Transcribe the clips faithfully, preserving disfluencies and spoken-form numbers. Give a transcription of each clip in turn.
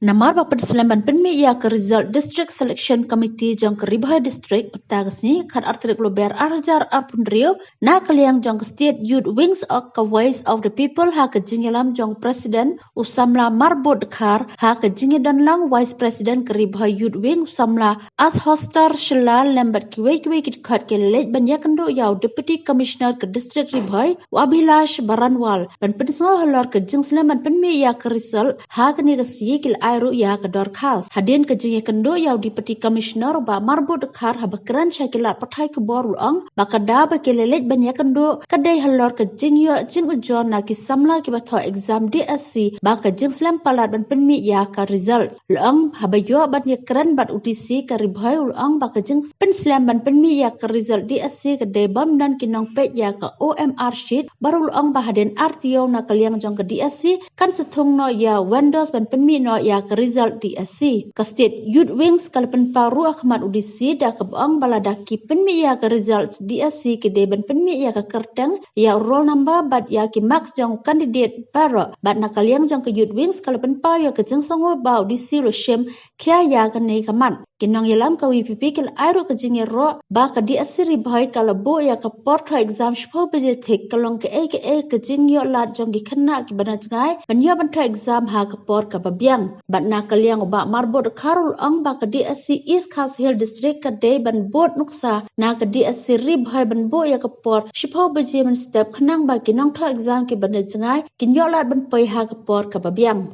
Namar ba pynslem ban pynmih ïa ka result District Selection Committee jong ka Ri Bhoi District mynta ka sngi khatar tarik Lber ar hajar arphew hynriew, na ka liang jong ka State Youth Wings of ka Voice of the People ha ka jingïalam jong President u samla Marbud Dkhar, ha ka jingïadon lang Vice President ka Ri Bhoi Youth Wing u samla Ashostar Shylla lem bad kiwei kiwei ki dkhot ki la leit ban ïakynduh ïa u Deputy Commissioner ka District Ri Bhoi u Abhilash Baranwal ban pynsngew halor ka jingslem ban pynmih ïa ka result. Ha kane ka sngi ki la ai ruh ïa ka dorkhas. Hadien ka jingïakynduh ïa u Deputy Commissioner u Bah Marbud Dkhar haba kren sha ki lad pathai khubor u la ong ba ka daw ba ki la leit ban ïakynduh ka dei halor ka jingïoh jingujor na ki samla kiba thoh exam D S C ba ka jingslem palat ban pynmih ïa ka result. U la ong haba ïoh ban ïakren bad u D C ka Ri Bhoi u la ong ba ka jingpynslem ban pynmih ïa ka result D S C ka dei bym don ki nongpeit ïa ka O M R sheet, bad u la ong ba hadien ar taïew na ka liang jong ka D S C kan sa thung noh ïa vendors ban pynmih noh ïa ka result D S C. Ka State Youth Wings ka la pynpaw ruh ha khmat u D C da kaba ong ba lada ki pynmih ïa ka result D S C ki dei ban pynmih ïa ka kyrteng, ïa u roll number bad ïa ki marks jong u candidate baroh. Bad na ka liang jong ka Youth Wings ka la pynpaw ïa ka jingsngew ba u D C u la shim khia ïa kane ka mat. Ki nongïalam ka V P P ki la ai ruh ka jingïaroh ba ka D S C Ri Bhoi ka la buh ïa ka por thoh exam shiphew baje thik, ka long kaei kaei ka jingïoh lad jong ki khynnah kiba na jngai ban ïoh ban thoh exam ha ka por kaba biang. Bad na ka liang u Bah Marbud Dkhar u la ong ba ka D S C East Khasi Hills District ka dei ban bud nuksa na ka D S C Ri Bhoi ban buh ïa ka por shiphew baje mynstep khnang ba ki nongthoh exam kiba na jngai kin ïoh lad ban poi ha ka por kaba biang.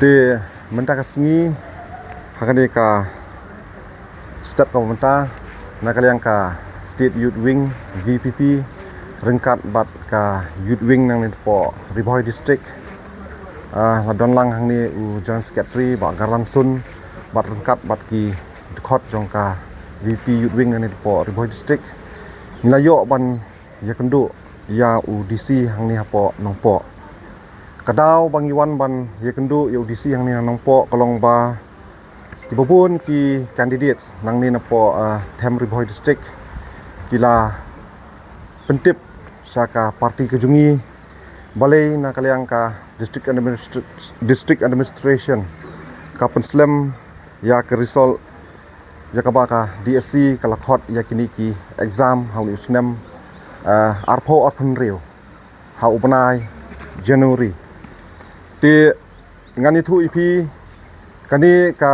Te mynta ka sngi ha kane ka step kaba mynta, na ka liang ka State Youth Wing, V P P, ryngkat bad ka Youth Wing nangne napoh Ri Bhoi District, ah, la don lang hangne u General Secretary Bah Garlan Sun bad ryngkat bad ki dkhot jong ka V P Youth Wing nangne napoh Ri Bhoi District. Ngi la ïoh ban ïakynduh ïa u D C hangne hapoh Nongpoh. Ka daw ba ngi wan ban ïakynduh ïa u D C hangne ha Nongpoh ka long ba kiba bun ki candidates nangne napoh, ah, Them Ri Bhoi District ki la pyntip sha ka party ka jong ngi. Balei na ka liang ka District Administra-, District Administration ka pynslem ïa ka result ïa kaba ka D S C ka la khot ïa kine ki exam ha une u snem, ah, arphew arphew hynriew ha u bnai January. Te ngan ïathuh ïa phi kane ka,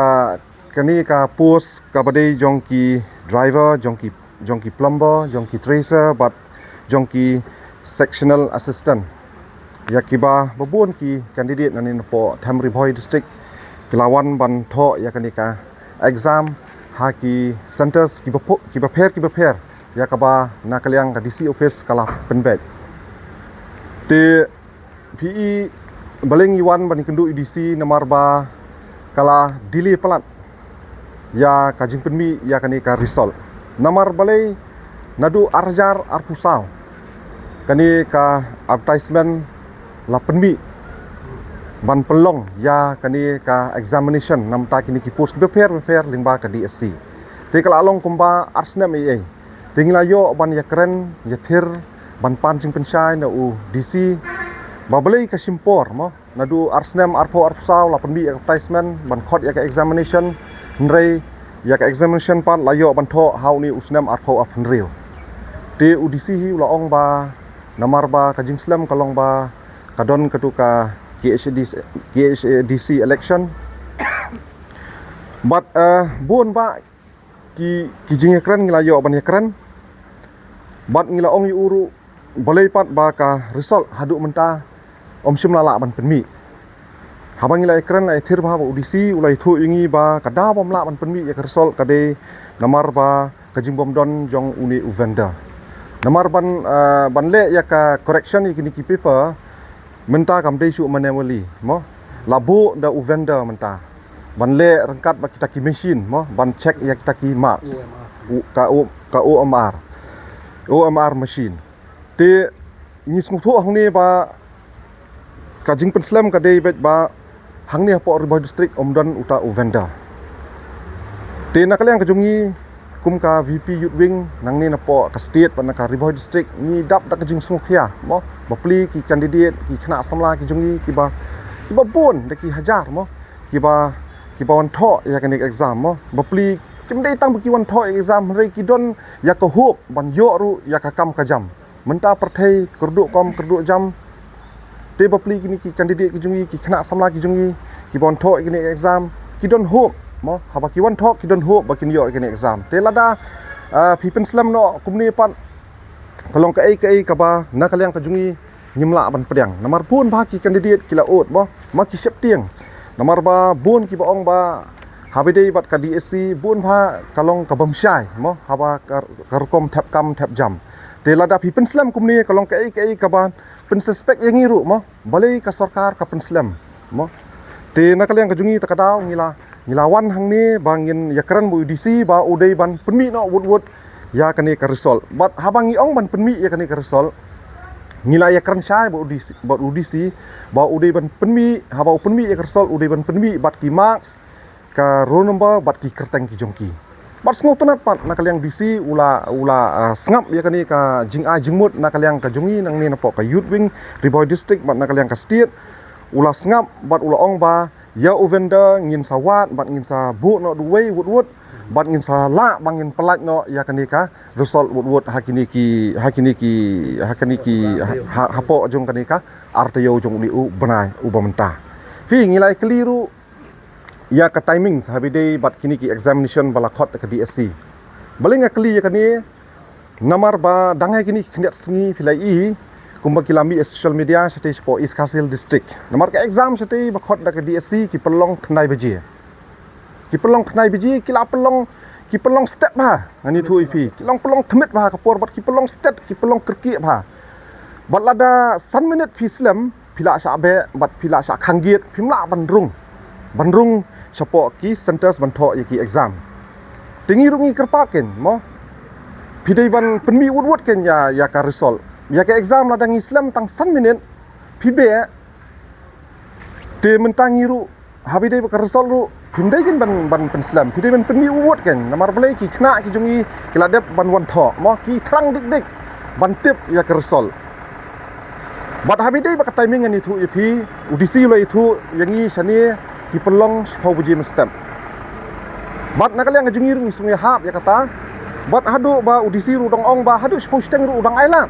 kane ka post kaba dei jong ki driver, jong ki, jong ki plumber, jong ki tracer bad jong ki sectional assistant. Ïa kiba bun ki candidate nangne napoh Them Ri Bhoi District ki la wan ban thoh ïa kane ka exam ha ki centers kiba pho-, kiba pher kiba pher ïa kaba na ka liang ka D C office ka la pynbeit. Te phi i balei ngi wan ban ïakynduh ïa u D C namar ba ka la delay palat ïa ka jingpynmih ïa kane ka result. Namar balei naduh ar hajar arphew saw kane ka advertisement la pynmih ban pynlong ïa kane ka examination namar ta kine ki post bapher bapher lyngba ka D S C. Te ka la long kumba ar snem ei ei. Te ngi la ïoh ban ïakren ïathir ban pan jingpynshai na u D C ba balei ka shim por mo. Naduh ar snem arphew arphew saw la pynmih ïa ka advertisement ban khot ïa ka examination, hynrei ïa ka examination pat la ïoh ban thoh ha une u snem arphew arphew hynriew. Te u D C hi u la ong ba namar ba ka jingslem ka long ba ka don katu ka K H A D C, K H A D C election. Bad, eh, bun ba ki, ki jingïakren ngi la ïoh ban ïakren. Bad ngi la ong ïa u ruh balei pat ba ka result haduh mynta ym shym la lah ban pynmih. Haba ngi la ïakren la ïathir bha bad u D C u la ïathuh ïa ngi ba ka daw bym lah ban pynmih ïa ka result ka dei namar ba ka jingbym don jong une u vendor. Namar ban, ah, ban leh ïa ka correction ïa kine ki paper mynta kam dei shuh manually mo. La buh da u vendor mynta ban leh ryngkat bad kita ki machine mo, ban check ïa kita ki marks. U, ka, u, ka O M R. O M R machine. Te ngi sngewthuh hangne ba ka jingpynslem ka dei beit ba hangne hapoh Ri Bhoi District ym don uta u vendor. Te na ka liang ka jong ngi kum ka V P Youth Wing nangne napoh ka state bad na ka Ri Bhoi District ngi dap da ka jingsngewkhia mo, bapli ki candidate ki khynnah samla ki jong ngi kiba Kiba bun da ki hajar mo, kiba, kiba wan thoh ïa kane ka exam mo. Bapli kim dei tang ba ki wan thoh ïa ka exam, hynrei ki don ïa ka hope ban ïoh ruh ïa ka kam ka jam. Mynta pyrthei kyrduh kam kyrduh jam. Te bapli kine ki candidate ki jong ngi, ki khynnah samla ki jong ngi, kiba wan thoh ïa kane ka exam, ki don hope mo. Haba ki wan thoh ki don hope ba kin ïoh ïa kane ka exam. Te lada, ah, phi pynslem noh kumne pat, ka long kaei kaei kaba na ka liang ka jong ngi ngim lah ban pdiang. Namar bun bha ki candidate ki la ud mo, ma ki sheptieng. Namar ba bun kiba ong ba haba dei bad ka D S C bun bha ka long ka bym shai mo, haba ka, ka rukom thep kam thep jam. Te lada phi pynslem kumne, ka long kaei kaei kaba pynsuspect ïa ngi ruh mo, balei ka sorkar ka pynslem mo. Te na ka liang ka jong ngi, ta ka daw ngi la, ngi la wan hangne ba ngin ïakren bad u D C ba u dei ban pynmih noh wut wut ïa kane ka result. Bad haba ngi ong ban pynmih ïa kane ka result, ngi la ïakren shai bad u D C, bad u D C ba u dei ban pynmih, haba u pynmih ïa ka result u dei ban pynmih bad ki marks, ka roll number bad ki kyrteng ki jong ki. Bad sngewtynnat pat na ka liang D C u la, u la, ah, sngap ïa kane ka jingai jingmut na ka liang ka jong ngi nangne napoh ka Youth Wing Ri Bhoi District bad na ka liang ka state. U la sngap bad u la ong ba ïa u vendor ngin sa wad bad ngin sa buh noh da uwei wut wut, bad ngin sa lah ba ngin pyllait noh ïa kane ka result wut wut ha kine ki, ha kine ki, ha kine ki, ha, ha, hapoh jong kane ka ar taïew jong une u bnai uba mynta. Phi, ngi la ïakylli ruh ïa ka timings haba dei bad kine ki examination ba la khot da ka D S C. Balei nga kylli ïa kane? Namar ba dang ha kine ki khyndiat sngi phi la ïohi kumba ki la mih ha social media shatei shapoh East Khasi Hills District. Namar ka exam shatei ba khot da ka D S C ki pynlong khyndai baje. Ki pynlong khyndai baje, ki la pynlong, ki pynlong stet bha. Ngan ïathuh ïa phi, ki long pynlong thmit bha ka por bad ki pynlong stet, ki pynlong kyrkieh bha. Bad lada san minit phi slem, phi lah shah beh bad phi lah shah khang gate, phim lah ban rung, ban rung shapoh ki centres ban thoh ïa ki exam. Te ngi ruh ngi kyrpad kein mo, phi dei ban pynmih wut wut kein ïa, ïa ka result. Ïa ka exam lada ngi slem tang san minit phi beh, te mynta ngi ruh haba dei bad ka result ruh phim dei kein ban, ban pynslem, phi dei ban pynmih wut wut kein. Namar balei? Ki khynnah ki jong ngi ki la dep ban wan thoh mo, ki thrang dik dik ban tip ïa ka result. Bad haba dei bad ka timing ngan ïathuh ïa phi, u D C u la ïathuh ïa ngi shane ki pynlong shiphew baje mynstep. Bad na ka liang ka jong ngi ruh ngi sngew ïahap ïa kata. Bad haduh ba u D C ruh u dang ong ba haduh shiphew shiteng ruh u dang ailad.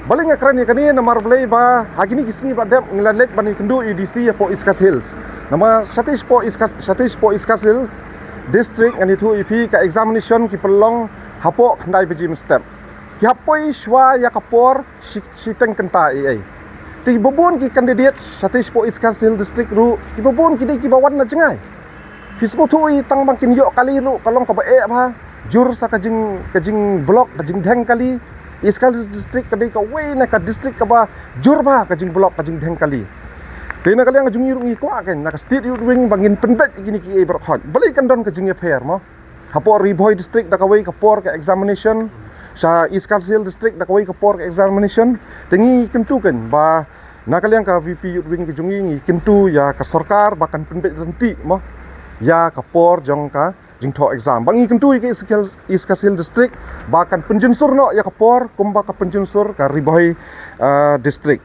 Balei nga kren ïa kane? Namar balei? Ba ha kine ki sngi ba dep ngi la leit ban ïakynduh ïa u D C hapoh East Khasi Hills. Namar shatei shapoh East Khasi, shatei shapoh East Khasi Hills District ngan ïathuh ïa phi ka examination ki pynlong hapoh khyndai baje mynstep. Ki hap poi shuwa ïa ka por shi, shiteng kynta ei ei. Te kiba bun ki candidate shatei shapoh East Khasi Hills District ruh, kiba bun ki dei kiba wan na jngai. Phi sngewthuh ïa tang ba kin ïoh kali ruh ka long kaba eh bha, jur sa ka jing, ka jingblock, ka jingdheng kali. East Khasi Hills District ka dei kawei na ka district kaba jur bha ka jingblock, ka jingdheng kali. Te na ka liang ka jong ngi ruh ngi kwah kein na ka State Youth Wing ba ngin pynbeit ïa kine kiei baroh khoit. Balei kan don ka jingïapher mo? Hapoh Ri Bhoi District da kawei ka por ka examination, sha East Khasi Hills District da kawei ka por ka examination. Te ngi kyntu kein ba na ka liang ka V P Youth Wing ka jong ngi, ngi kyntu ïa ka sorkar ba kan pynbeit ryntih mo ïa ka por jong ka jingthoh exam. Ba ngi kyntu ïa ka East Khasi Hills, East Khasi Hills District ba kan pynjynsur noh ïa ka por kumba ka pynjynsur ka Ri Bhoi, ah, District.